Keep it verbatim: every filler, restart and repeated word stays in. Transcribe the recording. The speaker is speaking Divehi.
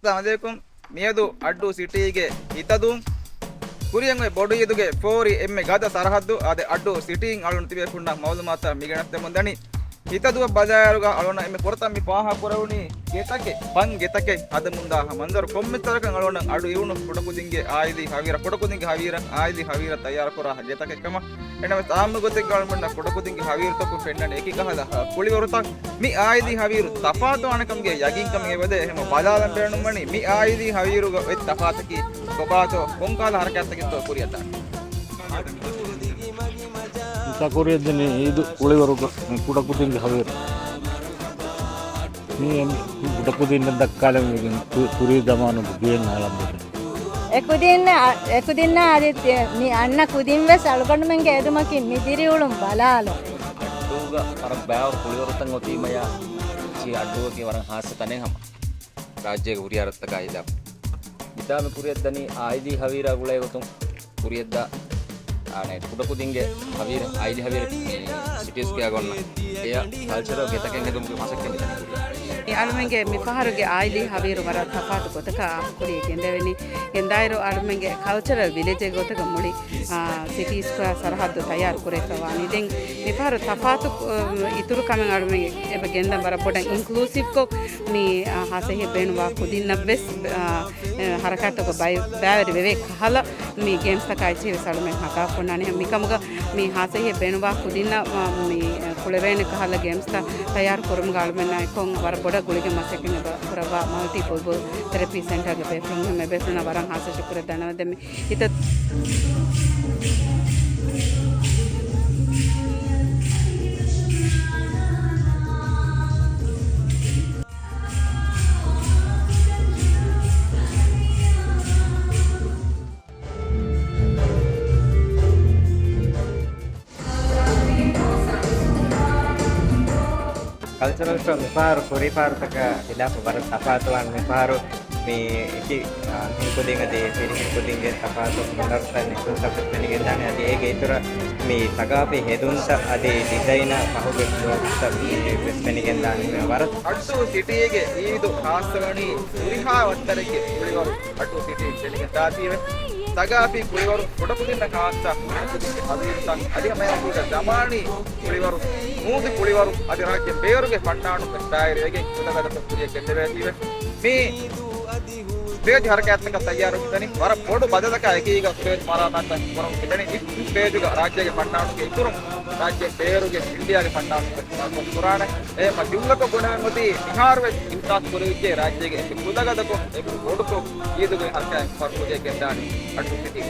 އައްސަލާމު ޢަލައިކުމް. މިއަދު އައްޑޫ ސިޓީގެ ހިތަދޫން ކުރިއަށް އޮތް ބޮޑު އީދުގެ ފޯރި އެންމެ ގަދަ ސަރަހައްދު އާދެ، އައްޑޫ ސިޓީން އަޅުން ތިބޭފުންނަށް މައުލޫމާތަށް މިގެނެސްދެމުން ދަނީ. ހިތަދުއަށް ބަލާއިރުގަ އަޅުންނަށް އެންމެ ފުރަތަމަ މި ފާހަގަކުރެވުނީ ގެތަކެއް، ބަން ގެތަކެއް ހަދަމުންދާ މަންޒަރު. ކޮންމެ ތަނަކަށް އަޅުންނަށް އަޑު އިވުނު ކުޑަކުދިންގެ އާއިލީ ހަވީރަށް، ކުޑަކުދިންގެ ހަވީރަށް، އާއިލީ ހަވީރަށް ތައްޔާރުކުރާ ގެތަކެއް ކަމަށް. އެނަމެސް އާއްމު ގޮތެއްގަ އަޅުމެންނަށް ކުޑަކުދިންގެ ހަވީރުތަކުން ފެންނަނީ އެކި ކަހަލަ ކުޅިވަރުތައް. މި އާއިލީ ހަވީރު ތަފާތުވާނެ ކަމުގެ ޔަގީންކަމެއް އެބަދޭ. އެހެން ބަލާލަން ބޭނުންވަނީ މި އާއިލީ ހަވީރުގަ އޮތް ތަފާތަކީ ކޮބާތޯ، ކޮންކަހަލަ ހަރަކާތްތަކެއްތޯ ކުރިއަށްދާނީ. ތަ ކުރިއަށްދިނީ އީދު ކުޅިވަރުގަ ކުޑަކުދިންގެ ހަވީރު. މި ކުޑަކުދިންނަށް ދައްކާލަން ވެގެން ކު-، ކުރީ ޒަމާނުގެ ގެއިން އާލަން ދެކެން. އެކުދިންނަށް، އެކުދިންނަށް އަދި މި އަންނަ ކުދިން ވެސް އަޅުގަނޑުމެންގެ އެދުމަކީ މި ދިރިއުޅުން ބަލާލުން. އައްޑޫގަ ވަރަށް ބައިވަރު ކުޅިވަރުތައް އޮތީމަޔާ، އައްޑޫއަކީ ވަރަށް ހާއްސަ ތަނެއް ހަމަ. ރާއްޖޭގެ ހުރިހާ ރަށްތަކާ އިދާ. މިދާ މި ކުރިއަށްދަނީ އާއިލީ ހަވީރާ ގުޅޭ ގޮތުން ކުރިއަށްދާ، އާނެ، ކުޑަކުދިންގެ ހަވީރު، އާއިލީ ހަވީރު ސިޓީ ސްކޮއާ ގޮންނަ. އެޔަށް ކަލްޗަރަލް ގެތަކެއް ހެދުމުގެ މަސައްކަތް މިދަނީ ކުރިއަށް. އަޅުމެންގެ މިފަހަރުގެ އާއިލީ ހަވީރު ވަރަށް ތަފާތު ގޮތަކަށް ކުރިއަށް ގެންދެވެނީ. ގެންދާއިރު އަޅުމެންގެ ކަލްޗަރަލް ވިލެޖެއް ގޮތަކަށް މުޅި، އާ، ސިޓީ ސްކޮއާ ސަރަހައްދު ތައްޔާރު ކުރެވިފައިވާނީ. ދެން މިފަހަރު ތަފާތު، އާ، އިތުރު ކަމެއް އަޅުމެން އެބަ ގެންދަން ވަރަށް ބޮޑަށް އިންކްލޫސިވްކޮށް މި، އާ، ހާސަހި ބޭނުންވާ ކުދިންނަށްވެސް، އާ، ހަރަކާތްތަކަށް ބައި-، ބައިވެރި ވެވޭ ކަހަލަ މި ގޭމްސްތަކާ އެއްޗެހިވެސް އަޅުމެން ހަދާފަ އޮންނާނެ. މިކަމުގަ މި ހާސަހި ބޭނުންވާ ކުދިންނަށް، އާ، މި ކުޅެވޭނެ ކަހަލަ ގޭމްސްތައް ތައްޔާރު ކުރުމުގަ އަޅުމެންނާ އެކޮށް ވަރަށް ބޮޑަށް ގުޅިގެން މަސައްކަތް އެބަ ކުރައްވާ މަލްޓި ފުޓްބޯލް ތެރަޕީ ސެންޓަރގެ ބޭފުޅުން އެބޭފުޅުންނަށް ވަރަށް ހާސަ ޝުކުރެއް ދަންނަވަން. ހިތަށް. ކަލްޗަރަލް ޝޯ މިފަހަރު ކުރީ ފަހަރުތަކާ ހިލާފަށް ވަރަށް ތަފާތުވާން. މިފަހަރު މި އެކި، އާ، ހިންކުދިން އަދި ފިރިހިންކުދިންގެ ތަފާތު ހުނަރުތައް ނިކުންތައް ވެސް ފެނިގެންދާނެ. އަދި އޭގެ އިތުރަށް މި ސަގާފީ ހެދުންތައް އަދި ޑިޒައިނަރ ފަހުގެ ކްލޯތްސްތައް ވެސް ފެނިގެންދާނެ. ވަރަށް އައްޑޫ ސިޓީގެ އީދު ޚާއްޞަވަނީ ހުރިހާ ވައްތަރެއްގެ ކުޅިވަރު އައްޑޫ ސިޓީން ފެނިގެންދާތީވެ. ސަގާފީ ކުޅިވަރު، ކުޑަކުދިންނަށް ޚާއްޞަ ހުރިހާ ކުދިންގެ ހަވީރުތައް އަދި ހަމައެއާއެކީގަ ޒަމާނީ ކުޅިވަރު، މޫދު ކުޅިވަރު އަދި ރާއްޖޭން ބޭރުގެ ފަންނާނުން ވެސް ދާއިރުވެގެން ކުލަގަދަކޮށް ކުރިއަށް ގެންދެވޭތީވެ. މި ސްޓޭޖް ހަރަކާތްތަކަށް ތައްޔާރު މިދަނީ. ވަރަށް ބޮޑު ބަދަލަކާ އެކީގަ ސްޓޭޖް މަރާމާތު ކުރަމުން މިދަނީ. މި ސްޓޭޖުގަ ރާއްޖޭގެ ފަންނާނުންގެ އިތުރުން ރާއްޖޭން ބޭރުގެ އިންޑިއާގެ ފަންނާނުން ވެސް ކުރާނެ. އެހެންމަ ޖުމްލަކޮށް ބުނެވެން އޮތީ މިހާރު ވެސް އިހްސާސް ކުރެވިއްޖެ ރާއްޖޭގެ އެކި ކުލަގަދަކޮށް އެކި ބޮޑުކޮށް އީދުގެ ހަރަކާތް ފަރުކުރިއަށް ގެންދާނީ އައްޑޫ ސިޓީ.